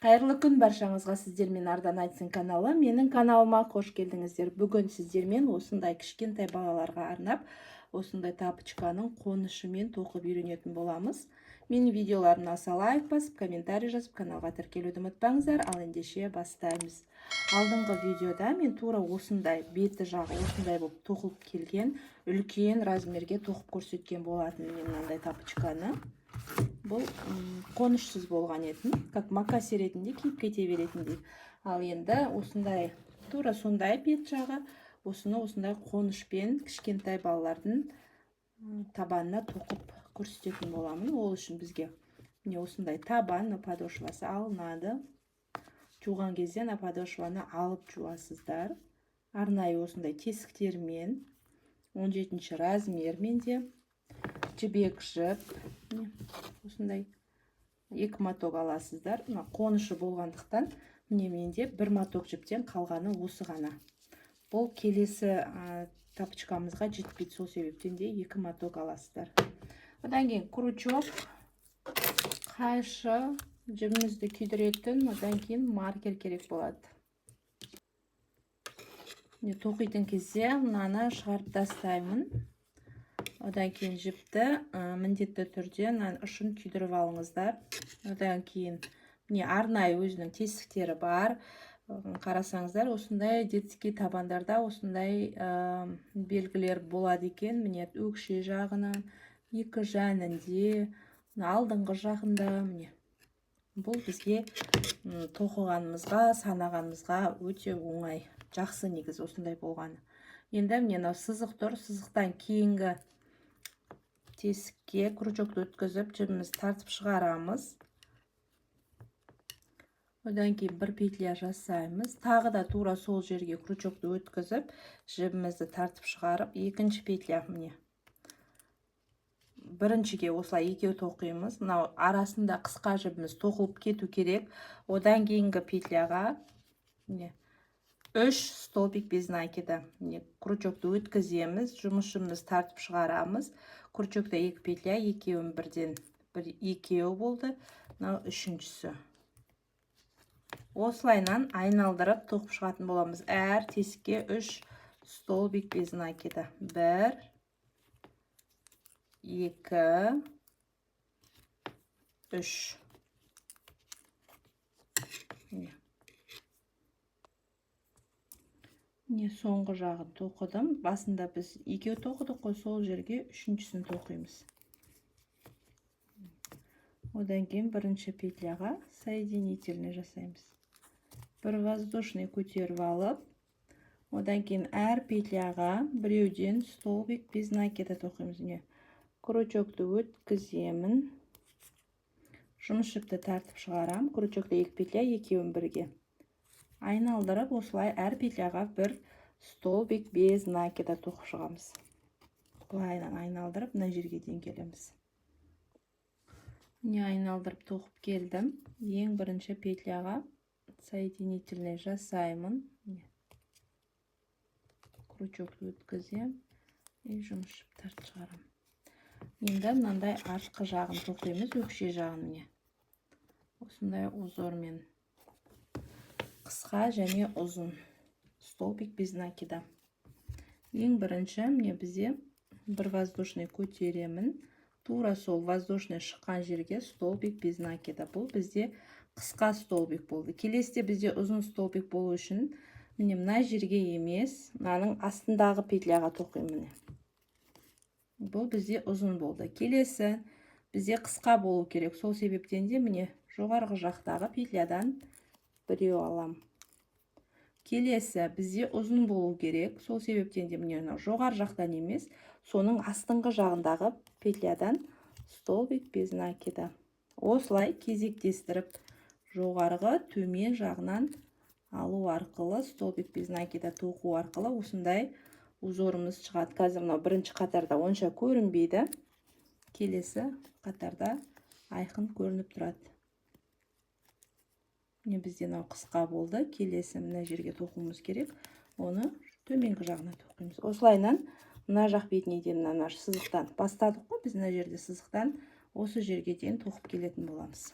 Қайырлы күн баршаңызға! Сіздермен Ардан Айтсын каналы. Менің каналыма қош келдіңіздер. Бүгін сіздермен осындай кішкентай балаларға арнап осындай тапочканың қонышымен тоқып үйренетін боламыз. Менің видеоларыма ұнаса, лайк басып, комментарий жазып, каналға тіркелуді ұмытпаңыздар. Ал ендеше бастаймыз. Алдыңғы видеода мен тура осындай беті жағы осындай болып тоқылып келген үлкен размерге тоқып көрсеткен болатын мен мынандай тапочканы. Бұл қонышсыз болған етін, как мокасин ретінде киіп кете беретіндей. Ал енді осындай, тура сондай бет жағы, осыны осындай қонышпен кішкентай балалардың табанына тоқып көрсететін боламын. Ол үшін бізге міне осындай табан, мына подошвасы алынады. Жуған кезде мына подошваны алып жуасыздар. Арнайы осындай тесіктермен, 17 размер менде, жібек жіп, міне осындай екі моток аласыздар. Мына қонышы болғандықтан, міне, менде бір моток жіптен қалғаны осы ғана. Бұл келесі тапочкамызға жетпейді, сол себептен де екі моток аласыздар. Одан кейін крючок, қайшы, жібімізді күйдіретін, одан кейін маркер керек болады. Міне, тоқитын кезде мынаны шығарып тастаймын. Одан кейін жіпті міндетті түрде мынаның ұшын күйдіріп алыңыздар. Одан кейін, міне, арнайы өзінің тесіктері бар. Қарасаңыздар, осындай детский табандарда осындай белгілер болады екен. Міне, өкше жағынан, екі жәнінде, мына алдыңғы жағында. Міне, бұл бізге тоқығанымызға, санағанымызға өте оңай, жақсы негізі осындай болғаны. Енді, міне, мынау сызық тұр. Сызықтан кейінгі тесікке крючокты өткізіп, жібімізді тартып шығарамыз. Одан кейін бір петля жасаймыз. Тағы да тура сол жерге крючокты өткізіп, жібімізді тартып шығарып, екінші петля. Міне, біріншіге осылай екеу тоқимыз. Мынау арасында қысқа жібіміз тоқылып кету керек. Одан кейінгі петляға, міне, үш столбик без накида. Міне, крючокты өткіземіз, жұмыс жібімізді тартып шығарамыз. Крючокта екі петля, екеуін бірден, бір екеу болды, мынау үшіншісі. Осылайынан айналдырып тоқып шығатын боламыз. Әр тесікке үш столбик без накида: бір, екі, үш. Міне, міне, соңғы жағын тоқыдым. Басында біз екеу тоқыдық қой, сол жерге үшіншісін тоқимыз. Одан кейін бірінші петляға соединительный жасаймыз. Бір воздушный көтеріп алып, одан кейін әр петляға біреуден столбик без накида тоқимыз. Міне, крючокты өткіземін, жұмыс жіпті тартып шығарам. Крючокта екі петля, екеуін бірге айналдырып, осылай әр петляға бір столбик без накида тоқып шығамыз. Былайынан айналдырып, мына жерге дейін келеміз. Міне, айналдырып тоқып келдім. Ең бірінші петляға соединительный жасаймын. Міне, крючокты өткіземін и жұмыс жіп тартып шығарамын. Енді мынандай артқы жағын тоқимыз, өкше жағын. Міне, осындай узормен, қысқа және ұзын столбик без накида. Ең бірінші, міне, бізде бір воздушный көтеремін. Тура сол воздушный шыққан жерге столбик без накида. Бұл бізде қысқа столбик болды. Келесіде бізде ұзын столбик болу үшін, міне, мына жерге емес, мынаның астындағы петляға тоқимын. Міне, бұл бізде ұзын болды. Келесі бізде қысқа болу керек, сол себептен де, міне, жоғарғы жақтағы петлядан біреу алам. Келесі бізде ұзын болу керек, сол себептен де, міне, мынау жоғары жақтан емес, соның астыңғы жағындағы петлядан столбик без накида. Осылай кезектестіріп, жоғарғы, төмен жағынан алу арқылы, столбик без накида тоқу арқылы осындай узорымыз шығады. Қазір мынау бірінші қатарда онша көрінбейді, келесі қатарда айқын көрініп тұрады. Міне, бізде мынау қысқа болды. Келесі мына жерге тоқуымыз керек, оны төменгі жағына тоқимыз. Осылайынан мына жақ бетіне дейін, мына сызықтан бастадық қой біз, мына жерде сызықтан осы жерге дейін тоқып келетін боламыз.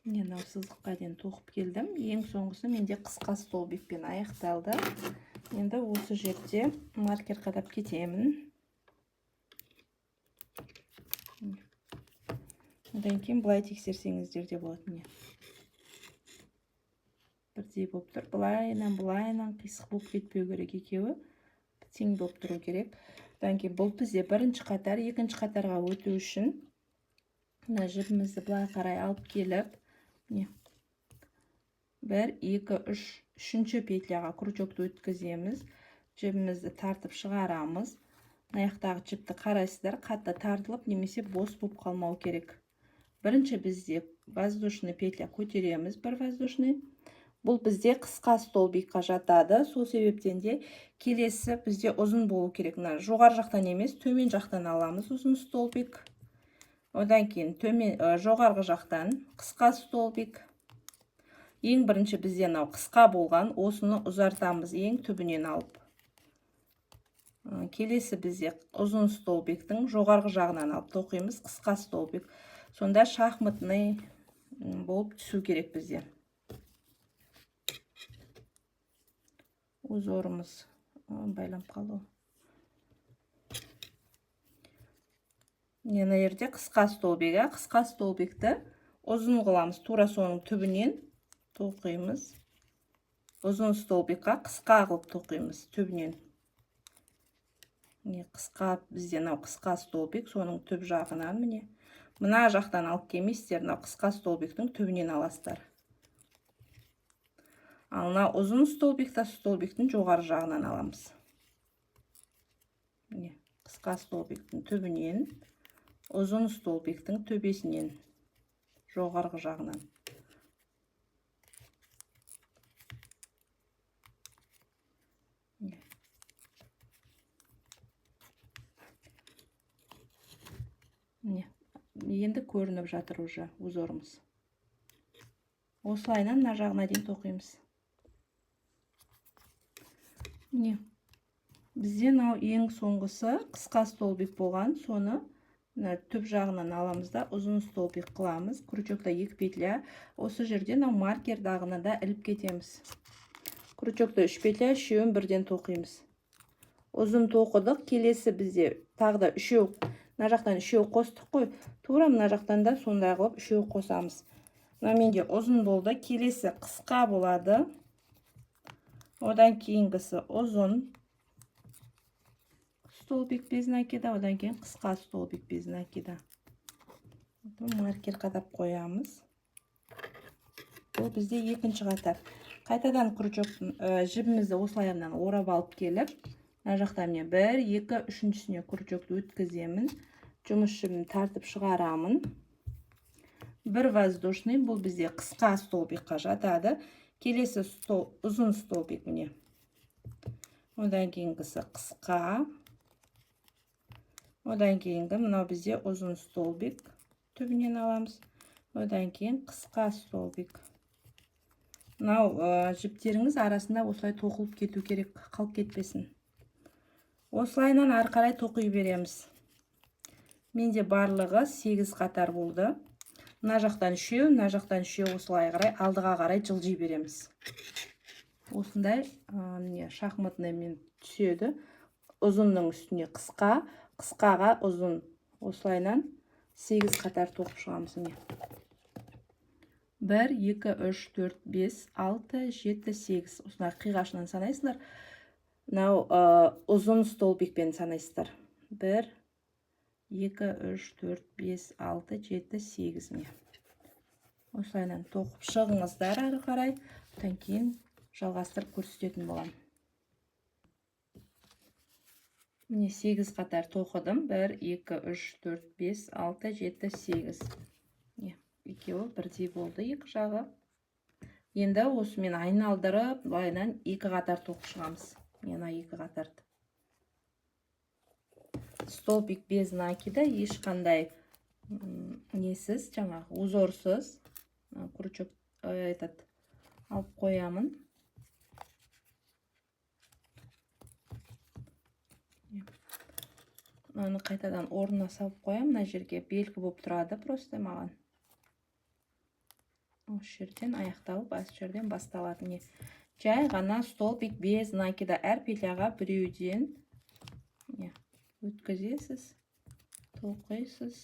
Міне, мынау сызыққа дейін тоқып келдім. Ең соңғысы менде қысқа столбикпен аяқталды. Енді осы жерде маркер қадап кетемін. Одан кейін былай тексерсеңіздер де болады. Міне, бірдей болып тұр. Былайынан, былайынан қисық болып кетпеу керек, екеуі тең болып тұру керек. Одан кейін бұл бізде бірінші қатар, екінші қатарға өту үшін мына жібімізді былай қарай алып келіп, міне, 1, 2, 3, үшінші петляға крючокты өткіземіз. Жібімізді тартып шығарамыз. Мына жақтағы жіпті қарайсыздар, қатты тартылып немесе бос болып қалмау керек. Бірінші бізде воздушный петля көтереміз, бір воздушный. Бұл бізде қысқа столбикқа жатады, сол себептен де келесі бізде ұзын болу керек. Мына жоғары жақтан емес, төмен жақтан аламыз ұзын столбик. Одан кейін төмен, жоғарғы жақтан қысқа столбик. Ең бірінші бізде мынау қысқа болған, осыны ұзартамыз ең түбінен алып. Келесі бізде ұзын столбиктің жоғарғы жағынан алып тоқимыз қысқа столбик. Сонда шахматный болып түсу керек бізде. Узорымыз байланып қалды. Мына жерде қысқа столбик, қысқа столбикті ұзын қыламыз, тура соның түбінен тоқимыз. Ұзын столбикқа қысқа қылып тоқимыз түбінен. Міне, қысқа бізде мынау қысқа столбик, соның түп жағынан міне. Мына жақтан алып келмейсіздер, мынау қысқа столбиктің түбінен аласыздар. Ал мына ұзын столбикті столбиктің жоғары жағынан аламыз. Міне, қысқа столбиктің түбінен, ұзын столбиктің төбесінен, жоғарғы жағынан. Міне, енді көрініп жатыр уже узорымыз. Осылайынан мына жағына дейін тоқимыз. Міне, бізде мынау ең соңғысы қысқа столбик болған, соны мына түп жағынан аламыз да ұзын столбик қыламыз. Крючокта 2 петля, осы жерде мынау маркер дағына да іліп кетеміз. Крючокта 3 петля, үшеуін бірден тоқимыз. Ұзын тоқыдық, келесі бізде тағы да үшеу, мына жақтан үшеу қостық қой, тура мына жақтан да сондай қылып үшеу қосамыз. Мына менде ұзын болды, келесі қысқа болады. Одан кейінгісі ұзын столбик без накида, одан кейін қысқа столбик без накида. Маркер қадап қоямыз. Бұл бізде екінші қатар. Қайтадан крючок жібімізді осылайынан орап алып келіп, мына жақта міне 1, 2, үшіншісіне крючокты өткіземін. Жұмыс жібін тартып шығарамын. Бір воздушный, бұл бізде қысқа столбикқа жатады. Келесі ұзын столбик міне. Одан кейінгісі қысқа. Одан кейінгі мынау бізде ұзын столбик, түбінен аламыз. Одан кейін қысқа столбик. Мынау жіптеріңіз арасында осылай тоқылып кету керек, қалып кетпесін. Осылайынан ары қарай тоқи береміз. Менде барлығы 8 қатар болды. Мына жақтан үшеу, мына жақтан үшеу, осылай қарай алдыға қарай жылжи береміз. Осындай міне шахматныймен түседі. Ұзынның үстіне қысқа, қысқаға ұзын. Осылайынан 8 қатар тоқып шығамыз міне. 1, 2, 3, 4, 5, 6, 7, 8. Осындай қиғашынан санайсыздар. Мынау ұзын столбикпен санайсыздар. 1, 2, 3, 4, 5, 6, 7, 8 міне. Осылайынан тоқып шығыңыздар ары қарай. Одан кейін жалғастырып көрсететін боламын. Міне 8 қатар тоқыдым. 1, 2, 3, 4, 5, 6, 7, 8. Міне, екеуі бірдей болды екі жағы. Енді осымен айналдырып, былайынан 2 қатар тоқып шығамыз. Мына 2 қатарды. Столбик без накида, ешқандай несіз, жаңағы узорсыз крючок этот алып қоямын. Мынаны қайтадан орнына салып қоямын. Мына жерге белгі болып тұрады просто маған. Осы жерден аяқталып, осы жерден басталады. Міне, жай ғана столбик без накида, әр петляға біреуден міне өткізесіз, тоқисыз.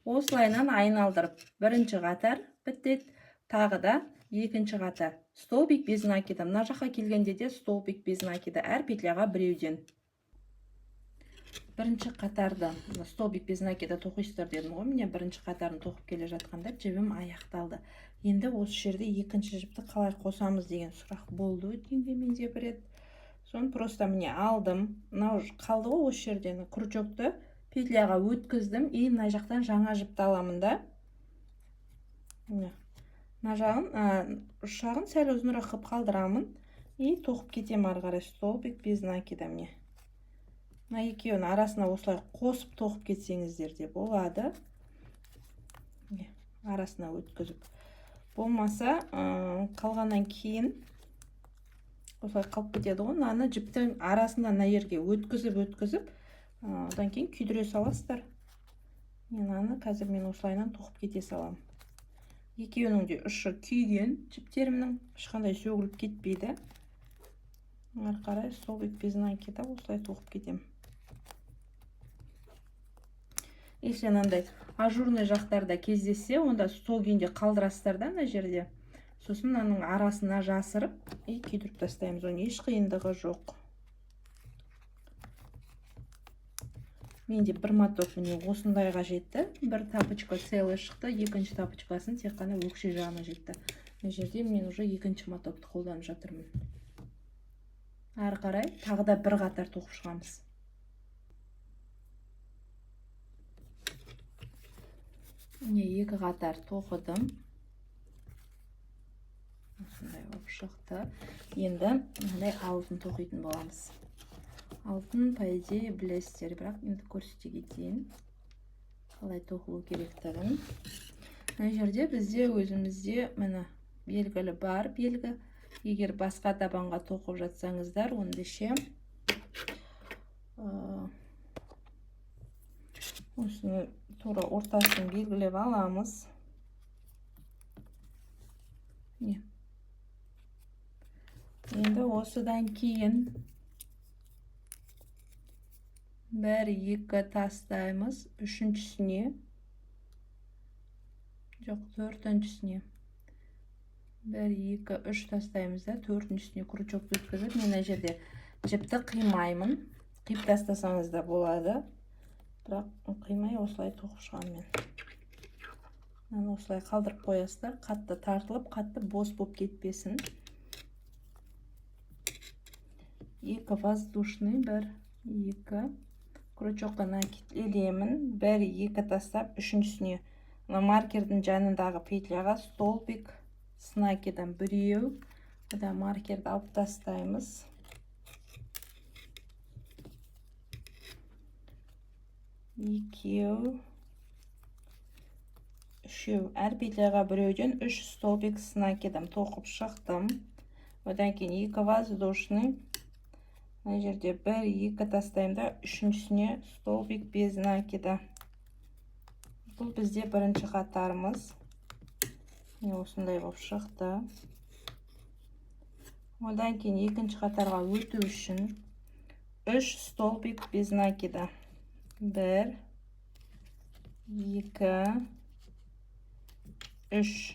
Осылайынан айналдырып, бірінші қатар бітеді, тағы да екінші қатар. Столбик без накида. Мына жаққа келгенде де столбик без накида, әр петляға біреуден. Бірінші қатарды столбик без накида тоқисыздар дедім ғой. Міне, бірінші қатарын тоқып келе жатқанда жібім аяқталды. Енді осы жерде екінші жіпті қалай қосамыз деген сұрақ болды өткенде менде бір рет. Соны просто міне алдым. Мынау қалды ғой осы жерден, крючокты петляға өткіздім и мына жақтан жаңа жіпті аламын да. Міне, мына жағын, ұшағын сәл ұзынырақ қылып қалдырамын и тоқып кетемін ары қарай столбик без накида. Міне, мына екеуінің арасына осылай қосып тоқып кетсеңіздер де болады. Міне, арасына өткізіп. Болмаса, қалғаннан кейін осылай қалып кетеді ғой. Мынаны жіптің арасына мына жерге өткізіп, өткізіп, одан кейін күйдіре саласыздар. Мынаны қазір мен осылайынан тоқып кете саламын. Екеуінің де ұшы күйген жіптерімнің, ешқандай сөгіліп кетпейді. Ары қарай столбик без накида осылай тоқып кетемін. Если мынандай ажурный жақтарда кездессе, онда сол күйінде қалдырасыздар да мына жерде. Сосын мынаның арасына жасырып и күйдіріп тастаймыз. Оның еш қиындығы жоқ. Менде бір моток міне осындайға жетті. Бір тапочка целый шықты, екінші тапочкасын тек қана өкше жағына жетті. Мына жерде мен уже екінші мотокты қолданып жатырмын. Ары қарай тағы да бір қатар тоқып шығамыз. Міне, екі қатар тоқыдым. Осындай болып шықты. Енді мынандай алтын тоқитын боламыз. Алтын, по идее, білесіздер, бірақ енді көрсете кетейін қалай тоқылу керектігін. Мына жерде бізде өзімізде міне белгілі бар белгі. Егер басқа табанға тоқып жатсаңыздар, ондеше осыны тура ортасын белгілеп аламыз. Міне. Енді осыдан кейін бір, екі тастаймыз, үшіншісіне, жоқ, төртіншісіне. Бір, екі, үш тастаймыз да, төртіншісіне крючокты өткізіп, мен мына жерде жіпті қимаймын. Қиып тастасаңыз да болады, бірақ қимай осылай тоқып шығамын мен. Мынаны осылай қалдырып қоясыздар, қатты тартылып, қатты бос болып кетпесін. Екі воздушный, бір, екі крючокқа накид ілемін, бір, екі тастап, үшіншісіне мына маркердің жанындағы петляға столбик с накидом біреу, одан маркерді алып тастаймыз. Екеу, үшеу, әр петляға біреуден үш столбик с накидом тоқып шықтым. Одан кейін екі воздушный, мына жерде бір, екі тастаймын да, үшіншісіне столбик без накида. Бұл бізде бірінші қатарымыз. Міне, осындай болып шықты. Одан кейін екінші қатарға өту үшін үш столбик без накида. Бір, екі, үш.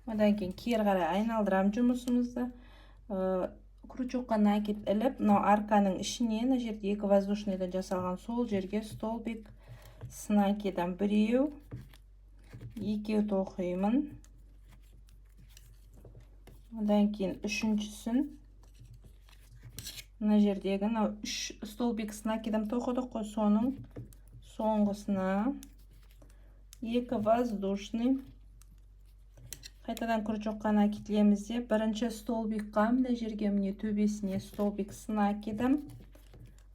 Одан кейін кері қарай айналдырамын жұмысымызды. Крючокқа накид іліп, мынау арканың ішіне, мына жерде екі воздушныйдан жасалған сол жерге столбик с накидом біреу, екеу тоқимын. Одан кейін үшіншісін мына жердегі мынау үш столбик с накидом тоқыдық қой, соның соңғысына екі воздушный. Қайтадан крючокқа накид ілеміз де, бірінші столбикқа мына жерге міне төбесіне столбик с накидом,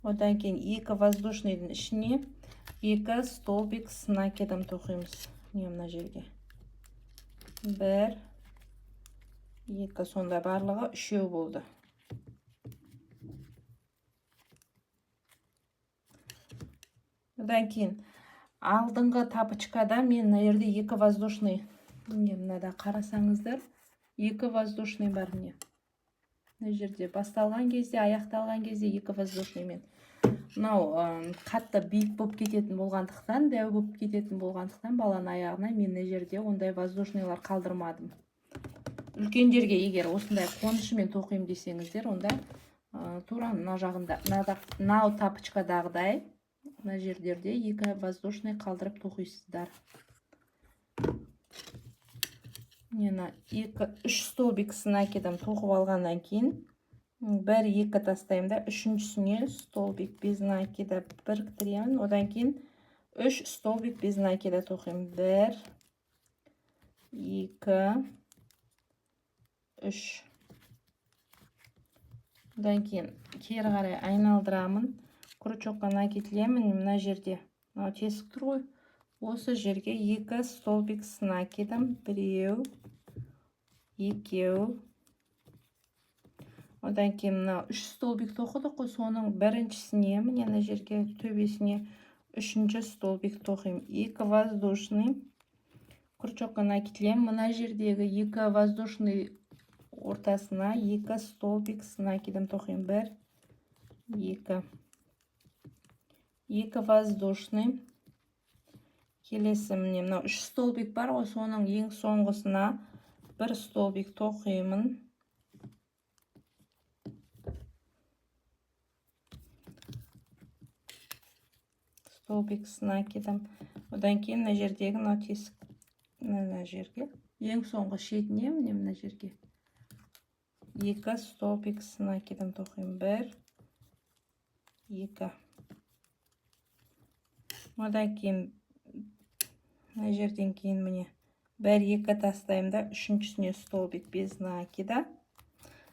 одан кейін екі воздушныйдың ішіне екі столбик с накидом тоқимыз. Міне мына жерге бір, екі, сонда барлығы үшеу болды. Одан кейін Алдыңғы тапочкада мен мына жерде екі воздушный, міне, мынада қарасаңыздар, екі воздушный бар, міне. Мына жерде басталған кезде, аяқталған кезде екі воздушныймен. Мынау қатты биік болып кететін болғандықтан, дәу болып кететін болғандықтан баланың аяғына мен мына жерде ондай воздушныйлар қалдырмадым. Үлкендерге егер осындай қонышымен тоқимын десеңіздер, онда тура мына жағында, мынау тапочкадағыдай мына жерлерде екі воздушный қалдырып тоқисыздар. Міне, екі, үш столбик с накидом тоқып алғаннан кейін бір, екі тастаймын да, үшіншісіне столбик без накида біріктіремін. Одан кейін үш столбик без накида тоқимын. Бір, екі, үш. Одан кейін кері қарай айналдырамын, крючокқа накид ілемін. Мына жерде мынау тесік тұр ғой, осы жерге екі столбик с накидом, біреу, екеу. Одан кейін мынау үш столбик тоқыдық қой, соның біріншісіне, міне, мына жерге, төбесіне үшінші столбик тоқимын. Екі воздушный, крючокқа накид ілемін. Мына жердегі екі воздушный ортасына екі столбик с накидом тоқимын. Бір, екі, екі воздушный. Келесі, міне, мынау үш столбик бар ғой, соның ең соңғысына бір столбик тоқимын. Столбик с накидом. Одан кейін мына жердегі мынау тесік, мына жерге, ең соңғы шетіне, міне, мына жерге екі столбик с накидом тоқимын. Бір, екі. Одан кейін мына жерден кейін, міне, бір, екі тастаймын да, үшіншісіне столбик без накида.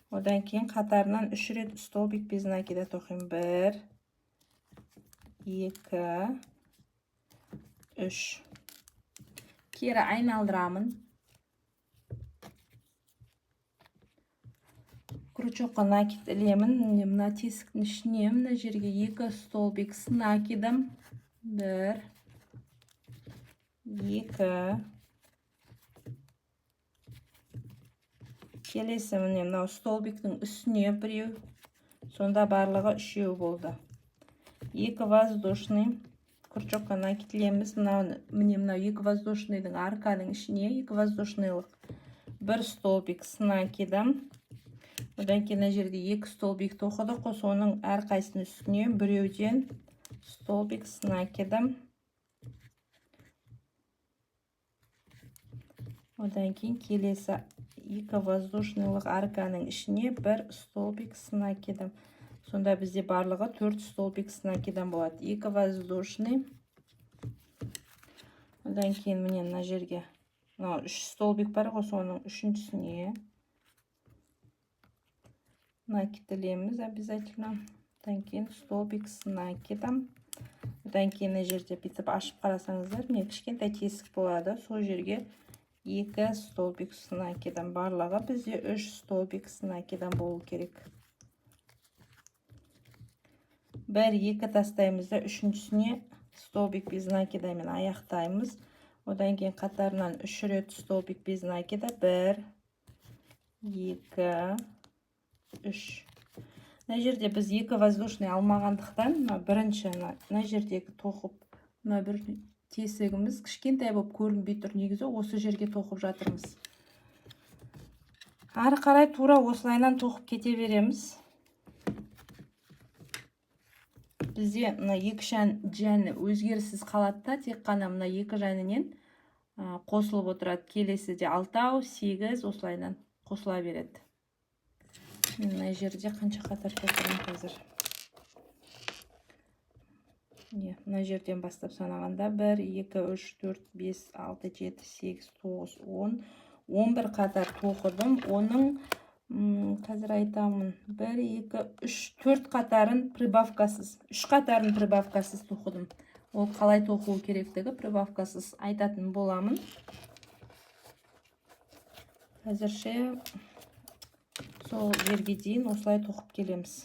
Одан кейін қатарынан үш рет столбик без накида тоқимын. Бір, екі, үш. Кері айналдырамын, крючокқа накид ілемін. Міне, мына тесіктің ішіне, мына жерге екі столбик с накидом. Бір, екі. Келесі, міне, мынау столбиктің үстіне біреу, сонда барлығы үшеу болды. Екі воздушный, крючокқа накид ілеміз. Мынау, міне, мынау екі воздушныйдың, арканың ішіне екі воздушныйлық бір столбик с накидом. Одан кейін мына жерде екі столбик тоқыдық қой, соның әрқайсысының үстіне біреуден столбик с накидом. Одан кейін келесі екі воздушныйлық арканың ішіне бір столбик с накидом. Сонда бізде барлығы төрт столбик с накидом болады. Екі воздушный. Одан кейін, міне, мына жерге мынау үш столбик бар ғой, соның үшіншісіне накид ілеміз обязательно. Одан кейін столбик с накидом. Одан кейін мына жерде бүйтіп ашып қарасаңыздар, міне, кішкентай тесік болады, сол жерге екі столбик с накидом. Барлығы бізде үш столбик с накидом болу керек. Бір, екі тастаймыз да, үшіншісіне столбик без накидамен аяқтаймыз. Одан кейін қатарынан үш рет столбик без накида. Бір, екі, үш. Мына жерде біз екі воздушный алмағандықтан, мына бірінші, мына жердегі тоқып, мына бір тесігіміз кішкентай болып көрінбей тұр. Негізі осы жерге тоқып жатырмыз. Ары қарай тура осылайынан тоқып кете береміз. Бізде мына екі жәні өзгеріссіз қалады да, тек қана мына екі жәнінен қосылып отырады. Келесі де алтау, сегіз, осылайынан қосыла береді. Мына жерде қанша қатар тоқыдым қазір? Міне, мына жерден бастап санағанда 1, 2, 3, 4, 5, 6, 7, 8, 9, 10, 11 қатар тоқыдым. Оның қазір айтамын, 1, 2, 3, 4 қатарын прибавкасыз, 3 қатарын прибавкасыз тоқыдым. Ол қалай тоқу керектігі прибавкасыз айтатын боламын. Әзірше сол жерге дейін осылай тоқып келеміз.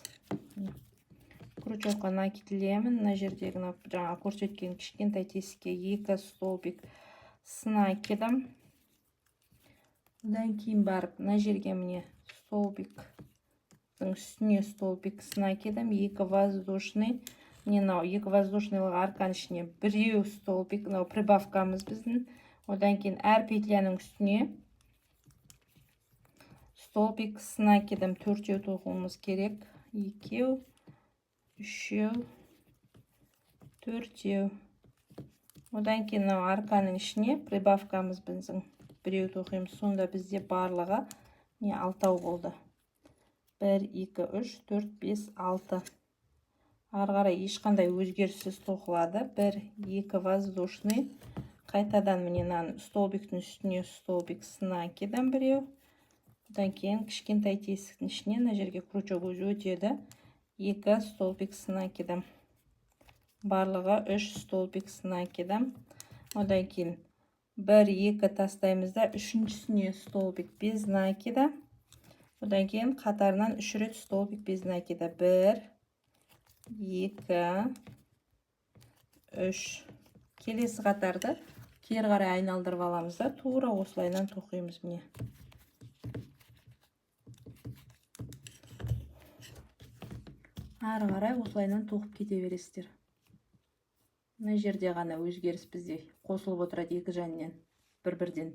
Крючокқа накид ілемін. Мына жердегі жаңа көрсеткен кішкентай тесікке 2 столбик с накидом. Одан кейін барып мына жерге міне столбиктің үстіне столбик с накидом, 2 воздушный. Міне мынау 2 воздушный арканың ішіне 1 столбик, мынау прибавкамыз біздің. Одан кейін әр петляның үстіне столбик с накидом 4 тоқуымыз керек. 2, 3, 4. Одан кейін мынау арканың ішіне прибавкамыз біздің 1 тоқимыз. Сонда бізде барлығы не 6 болды. 1, 2, 3, 4, 5, 6. Ары қарай ешқандай өзгеріссіз тоқылады. 1, 2 воздушный. Қайтадан міне мынаны столбиктің үстіне столбик с накидом 1. Одан кейін кішкентай тесіктің ішіне мына жерге крючок өзі өтеді. 2 столбик с накидом. Барлығы 3 столбик с накидом. Одан кейін 1, 2 тастаймыз да, үшіншісіне столбик без накида. Одан кейін қатарынан 3 рет столбик без накида. 1, 2, 3. Келесі қатарды кері қарай айналдырып аламыз да, тура осылайынан тоқимыз міне. Ары қарай осылайынан тоқып кете бересіздер. Мына жерде ғана өзгеріс бізде қосылып отырады екі жаннен бір-бірден.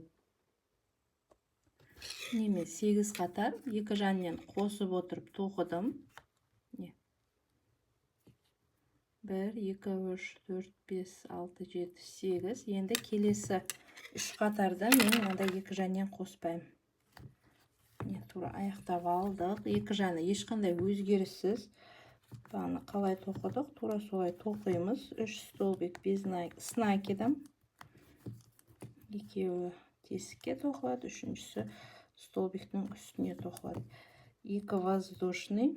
Неме 8 қатар екі жаннен қосып отырып тоқыдым. Не. 1, 2, 3, 4, 5, 6, 7, 8. Енді келесі 3 қатарда мен мынандай екі жаннен қоспаймын. Не, тура аяқтап алдық. Екі жаны ешқандай өзгеріссіз. Бағана қалай тоқыдық, тура солай тоқимыз. 3 столбик без с накидом. Екеуі тесікке тоқылады, үшіншісі столбиктің үстіне тоқылады. 2 воздушный.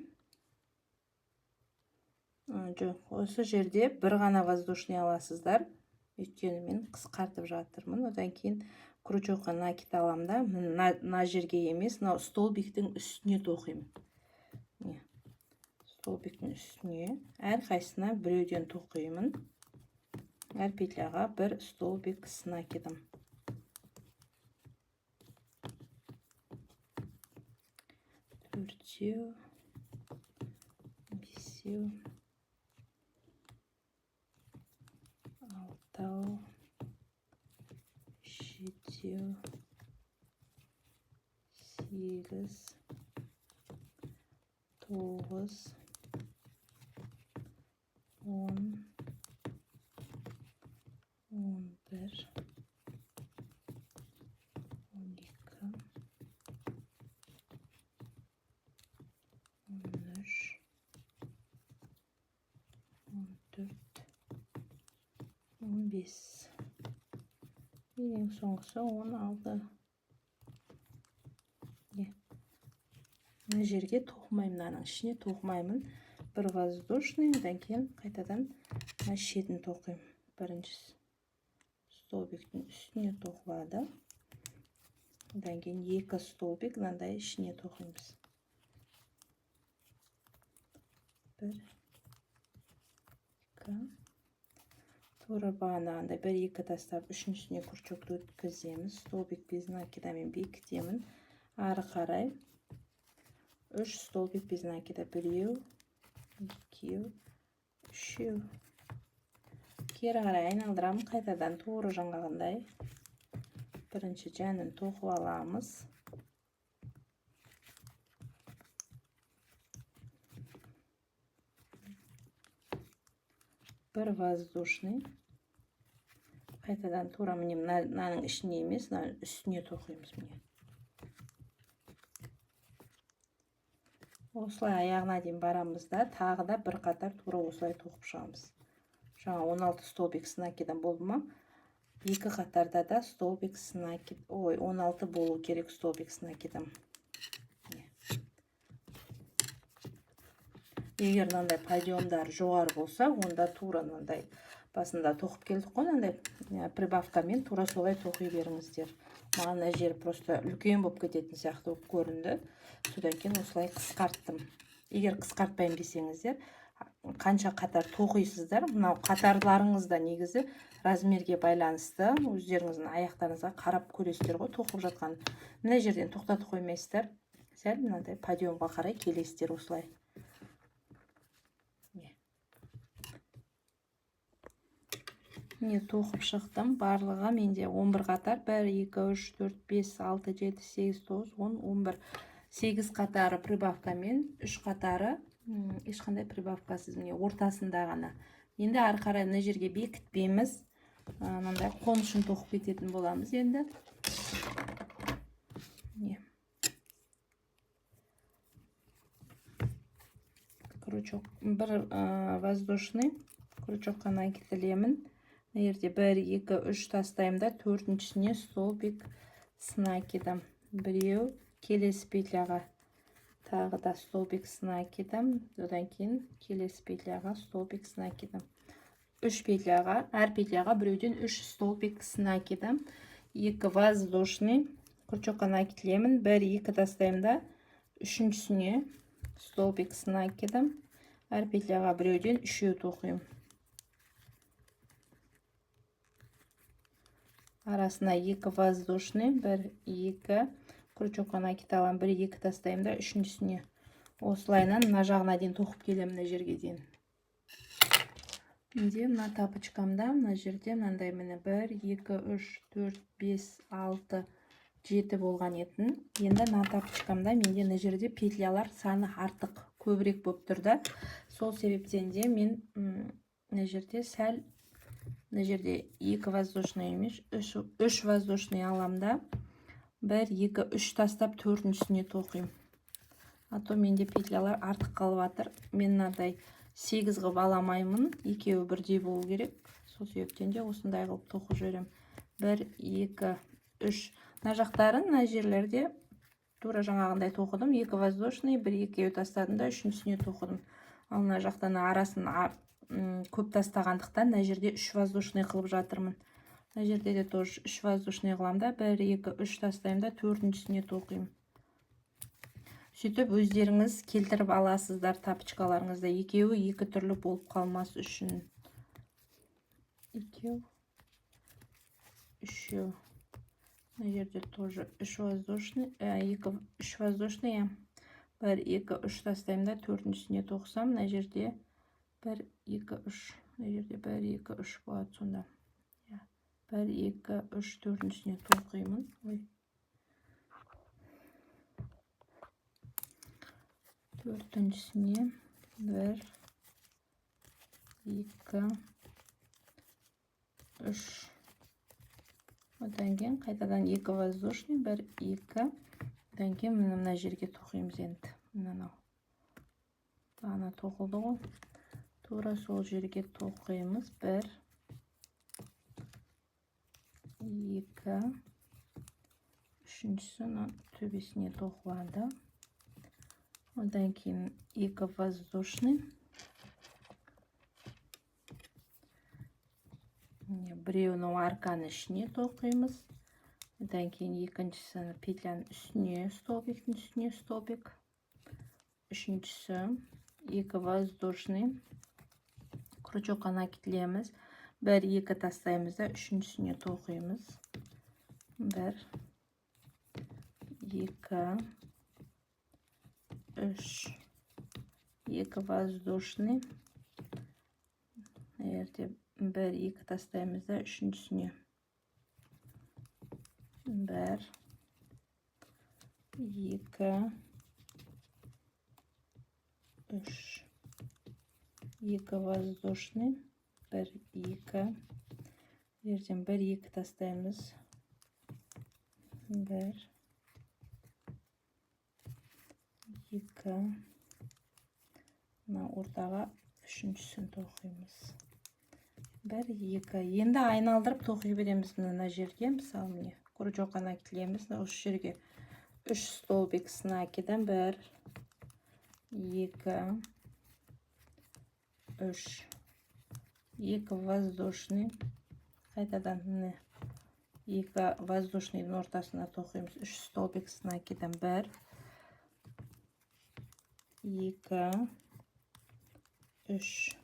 Жоқ, осы жерде бір ғана воздушный аласыздар. Өйткені мен қысқартып жатырмын. Одан кейін крючокқа накид алам да, мына жерге емес, мынау столбиктің үстіне тоқимын. Міне. Столбиктің үстіне әрқайсысына біреуден тоқимын. Әр петляға бір столбик с накидом. 4, 5, 6, 7, 8, 9, 10, 11, 12, 13, 14, 15. Ең соңғысы 16. Мына жерге тоқымаймын, мынаның ішіне тоқымаймын. Бір воздушный, одан кейін қайтадан мына шетін тоқимын. Біріншісі столбиктің үстіне тоқылады. Одан кейін 2 столбик мынандай ішіне тоқимыз. 1, 2. Тура бағанағындай 1-2 тастап үшіншісіне крючокты өткіземіз. Столбик без накидамен бекітемін. Ары қарай 3 столбик без накида. 1, 2, 3. Кері қарай айналдырамын қайтадан тура жаңағындай. Бірінші жанын тоқып аламыз. Бір воздушный. Қайтадан тура міне мынаның ішіне емес, мынаның үстіне тоқимыз міне. Осылай аяғына дейін барамыз да, тағы да бір қатар тура осылай тоқып шығамыз. Жаңа 16 столбик с накидом болды ма? 2 қатарда да столбик с накид, ой, 16 болу керек столбик с накидом. Егер мынандай подъемдар жоғары болса, онда тура мынандай басында тоқып келдік қой, мынандай прибавкамен тура солай тоқи беріңіздер. Маған мына жер просто үлкен болып кететін сияқты болып көрінді. Содан кейін осылай қысқарттым. Егер қысқартпаймын десеңіздер, Қанша қатар тоқисыздар, мынау қатарларыңыз да негізі размерге байланысты, өздеріңіздің аяқтарыңызға қарап көресіздер ғой тоқып жатқан. Мына жерден тоқтатып қоймайсыздар, сәл мынандай подъемға қарай келесіздер осылай. Міне, тоқып шықтым. Барлығы менде 11 қатар. 1, 2, 3, 4, 5, 6, 7, 8, 9, 10, 11. 8 қатары прибавкамен, 3 қатары ешқандай прибавкасыз, міне ортасында ғана. Енді ары қарай мына жерге бекітпейміз. Мынандай қонышын тоқып кететін боламыз енді. Міне. Крючок бір воздушный крючокқа накиділемін. Мына жерде 1, 2, 3 тастаймын да, төртіншісіне столбик с накидом. Біреу, келесі петляға тағы да столбик с накидом, одан кейін келесі петляға столбик с накидом. 3 петляға, әр петляға біреуден 3 столбик с накидом. 2 воздушный крючокқа накиділемін. 1, 2 тастаймын да, үшіншісіне столбик с накидом. Әр петляға біреуден үшеу тоқимын. Арасына 2 воздушный, 1, 2 крючокқа накид аламын, 1, 2 тастаймын да, үшіншісіне. Осылайынан мына жағына дейін тоқып келемін, мына жерге дейін. Менде мына тапочкамда мына жерде мынандай міне 1, 2, 3, 4, 5, 6, 7 болған етін. Енді мына тапочкамда менде мына жерде петлялар саны артық, көбірек болып тұр да. Сол себептен де мен мына жерде сәл, мына жерде 2 воздушный емес, 3 воздушный алам да, 1, 2, 3 тастап төртіншісіне тоқимын. А то менде петлялар артық қалып жатыр. Мен мынадай 8 қылып аламаймын, екеуі бірдей болу керек. Сол себептен де осындай қылып тоқып жіберемін. 1, 2, 3. Мына жақтарын, мына жерлерде тура жаңағындай тоқыдым. 2 воздушный, 1, 2 тастадым да, үшіншісіне тоқыдым. Ал мына жақтан арасын көп тастағандықтан мына жерде 3 воздушный қылып жатырмын. Мына жерде де тоже 3 воздушный қыламын да, 1, 2, 3 тастаймын да, төртіншісіне тоқимын. Сөйтіп өздеріңіз келтіріп аласыздар тапочкаларыңызды, екеуі екі түрлі болып қалмас үшін. Екеу, үшеу. Мына жерде тоже 3 воздушный, 2, 3 воздушный, 1, 2, 3 тастаймын да, төртіншісіне тоқысам, мына жерде 1, 2, 3, мына жерде 1, 2, 3 болады сонда. 1, 2, 3, төртіншісіне тоқимын. Ой. Төртіншісіне 1, 2, 3. Одан кейін қайтадан 2 воздушный, 1, 2. Одан кейін мына жерге тоқимыз енді. Мынау. Ана тоқылды ғой. Тура сол жерге тоқимыз. 1, 2, үшіншісі мына төбесіне тоқылады. Одан кейін 2 воздушный. Біреуін арканың ішіне тоқимыз. Одан кейін екіншісі петляның үстіне, столбиктің үстіне столбик. Үшіншісі 2 воздушный. Крючокқа накиділеміз. 1, 2 тастаймыз да, үшіншісіне тоқимыз. 1, 2, 3, 2 воздушный. Мына жерде 1, 2 тастаймыз да, үшіншісіне. 1, 2, 3, 2 воздушный, 1, 2. Жерден 1, 2 тастаймыз. 1, 2. Мына ортаға үшіншісін тоқимыз. 1, 2. Енді айналдырып тоқи береміз мына жерге. Мысалы, міне, крючокқа накиділеміз. Осы жерге 3 столбик с накидом. 1, 2, 3, 2 воздушный. Қайтадан міне 2 воздушныйдың ортасына тоқимыз. 3 столбик с накидом. 1, 2, 3.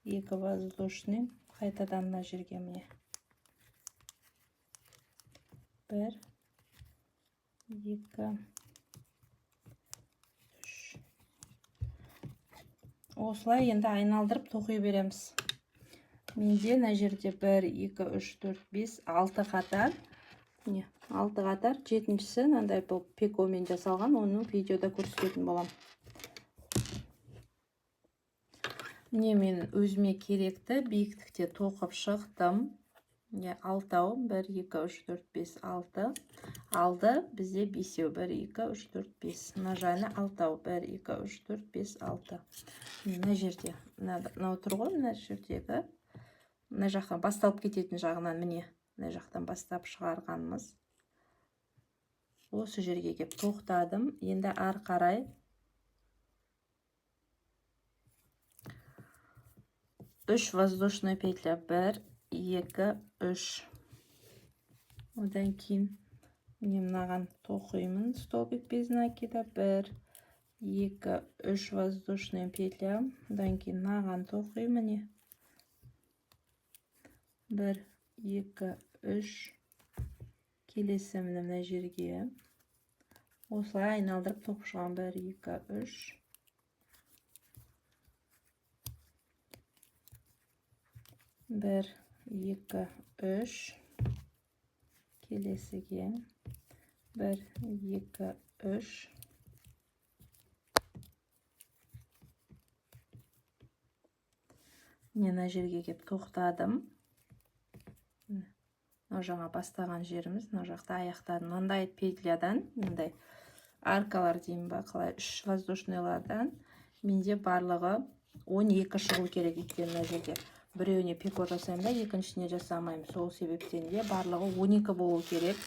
2 воздушный. Қайтадан мына жерге міне. 1, 2, 3. Осылай енді айналдырып тоқи береміз. Менде мына жерде 1, 2, 3, 4, 5, 6 қатар. Міне, 6 қатар. 7-шісі мынандай болып пикомен жасалған, оны видеода көрсететін боламын. Міне мен өзіме керекті биіктікте тоқып шықтым. Міне алтау, 1, 2, 3, 4, 5, 6. Алды бізде бесеу, 1, 2, 3, 4, 5. Мына жағына алтау, 1, 2, 3, 4, 5, 6. Мына жерде, мынау тұр ғой, мына жердегі, мына жақтан басталып кететін жағынан, міне, мына жақтан бастап шығарғанымыз. Осы жерге кеп тоқтадым. Енді ары қарай 3 воздушная петля, 1, 2, 3. Одан кейін міне мынаған тоқимын столбик без накида, 1, 2, 3 воздушная петля. Одан кейін мынаған тоқимын, міне 1, 2, 3. Келесі міне мына жерге осылай айналдырып тоқып шығамын, 1, 2, 3. 1, 2, 3. Келесіге 1, 2, 3. Міне мына жерге кеп тоқтадым. Мынау жаңа бастаған жеріміз, мына жақта аяқтадым. Мынандай петлядан, мындай аркалар деймін ба, қалай, 3 воздушныйлардан менде барлығы 12 шығу керек, өйткені мына жерде біреуіне пико жасаймын да, екіншісіне жасамаймын. Сол себептен де барлығы 12 болу керек.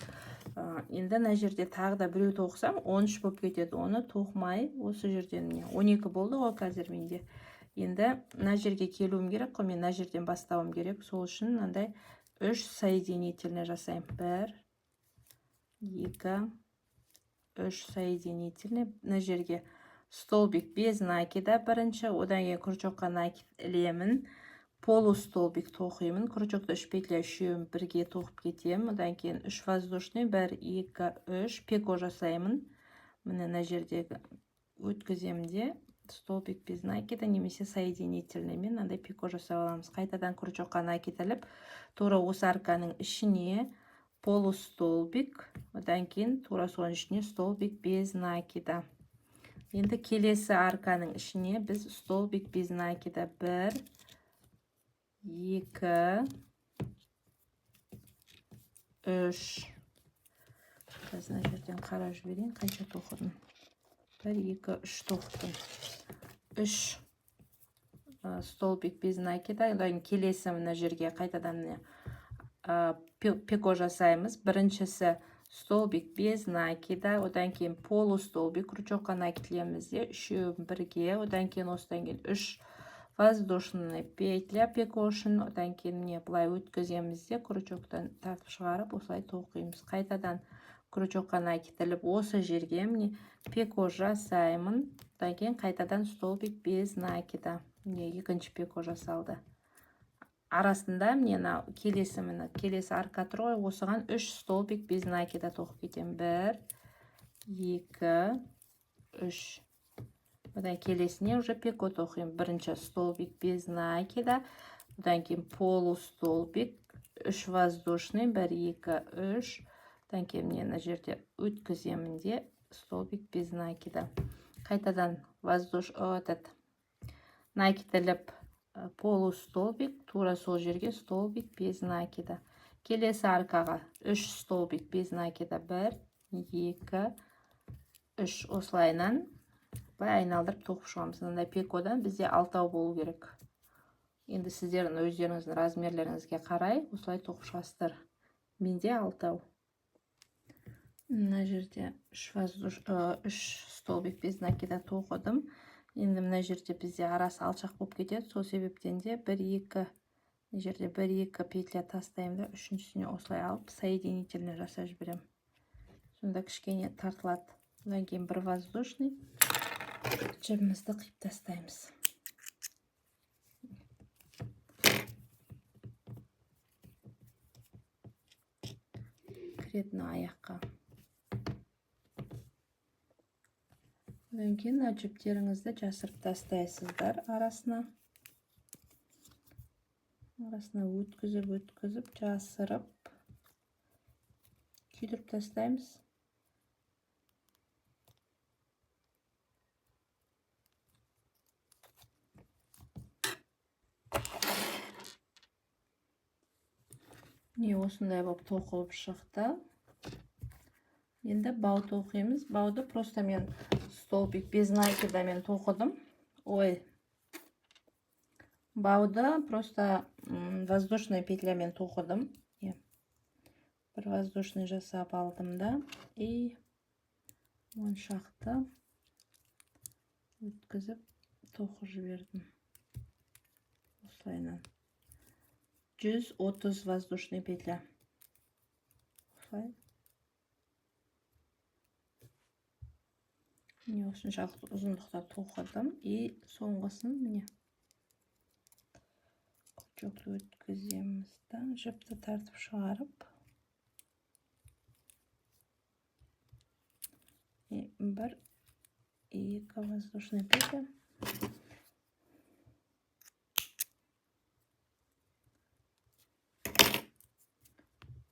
Енді мына жерде тағы да біреу тоқысам, 13 болып кетеді. Оны тоқымай осы жерден міне 12 болды ғой қазір менде. Енді мына жерге келуім керек қой, мен мына жерден бастауым керек. Сол үшін мынандай 3 соединительный жасаймын. 1, 2, 3 соединительный. Мына жерге столбик без накида бірінші, одан кейін крючокқа накид ілемін. Полустолбик тоқимын, крючокты 3 петля үшеуін бірге тоқып кетемін. Одан кейін 3 воздушный, 1, 2, 3 пико жасаймын. Міне мына жердегі өткіземін де столбик без накида немесе соединительныймен мынандай пико жасап аламыз. Қайтадан крючокқа накид іліп, тура осы арканың ішіне полустолбик, одан кейін тура соның ішіне столбик без накида. Енді келесі арканың ішіне біз столбик без накида 1, 2, 3. Қазір мына жерден қарап жіберейін, қанша тоқыдым. 1, 2, 3 тоқыдым. 3 столбик без накида. Одан келесі мына жерге қайтадан міне, пико жасаймыз. Біріншісі столбик без накида, одан кейін полустолбик, крючокқа накид ілеміз де, үшеуін бірге, одан кейін осыдан кейін 3 воздушный петля пико үшін, одан кейін міне былай өткіземіз де, крючоктан тартып шығарып осылай тоқимыз. Қайтадан крючокқа накид іліп, осы жерге міне пико жасаймын. Одан кейін қайтадан столбик без накида. Міне екінші пико жасалды. Арасында міне мынау келесі, міне келесі арка тұр ғой, осыған 3 столбик без накида тоқып кетемін. 1, 2, 3. Одан келесіне уже пико тоқимын. Бірінші столбик без накида, одан кейін полустолбик, 3 воздушный, 1, 2, 3. Одан кейін міне мына жерде өткіземін де столбик без накида. Қайтадан этот накид іліп, полустолбик, тура сол жерге столбик без накида. Келесі аркаға 3 столбик без накида, 1, 2, 3. Осылайынан былай айналдырып тоқып шығамыз. Мынандай пикодан бізде 6 болу керек. Енді сіздердің өздеріңіздің размерлеріңізге қарай осылай тоқып шығасыздар. Менде 6. Мына жерде 3 столбик без накида тоқыдым. Енді мына жерде бізде арасы алшақ болып кетеді. Сол себептен де 1, 2, мына жерде 1, 2 петля тастаймын да, үшіншісіне осылай алып соединительный жасап жіберемін. Сонда кішкене тартылады. Одан кейін бір воздушный жібімізді қиып тастаймыз. Кіреді мына аяққа. Одан кейін мына жіптеріңізді жасырып тастайсыздар арасына. Арасына өткізіп, жасырып, күйдіріп тастаймыз. Міне осындай болып тоқылып шықты. Енді бау тоқимыз. Бауды просто мен столбик без накида мен тоқыдым. Ой. Бауды просто воздушный петлямен тоқыдым. Бір воздушный жасап алдым да. И моншақты өткізіп тоқып жібердім. Осылайынан. 130 воздушный петля. Осылай. Міне осыншалықты ұзындықта тоқыдым. И соңғысын міне крючокты өткіземіз да, жіпті тартып шығарып, и бір, екі воздушный петля.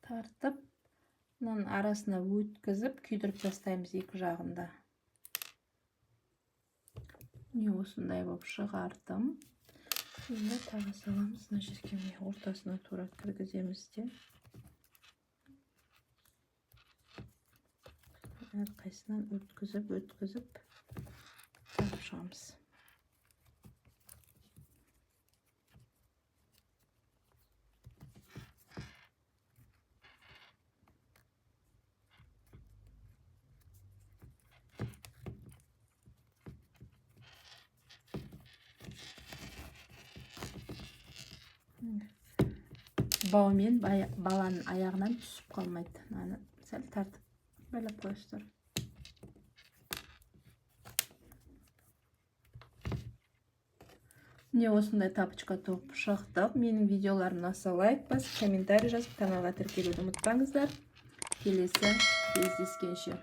Тартып, мынаның арасына өткізіп, күйдіріп тастаймыз екі жағында. Міне осындай болып шығардым. Енді тағы саламыз мына жерге, міне ортасына тура кіргіземіз де. Әрқайсынан өткізіп, өткізіп тағып шығамыз. Баумен баланың аяғынан түсіп қалмайды. Мынаны сәл тартып байлап қоясыздар. Міне осындай тапочка тоқып шықтық. Менің видеоларым ұнаса лайк басып, комментарий жазып, каналға тіркелуді ұмытпаңыздар. Келесі кездескенше.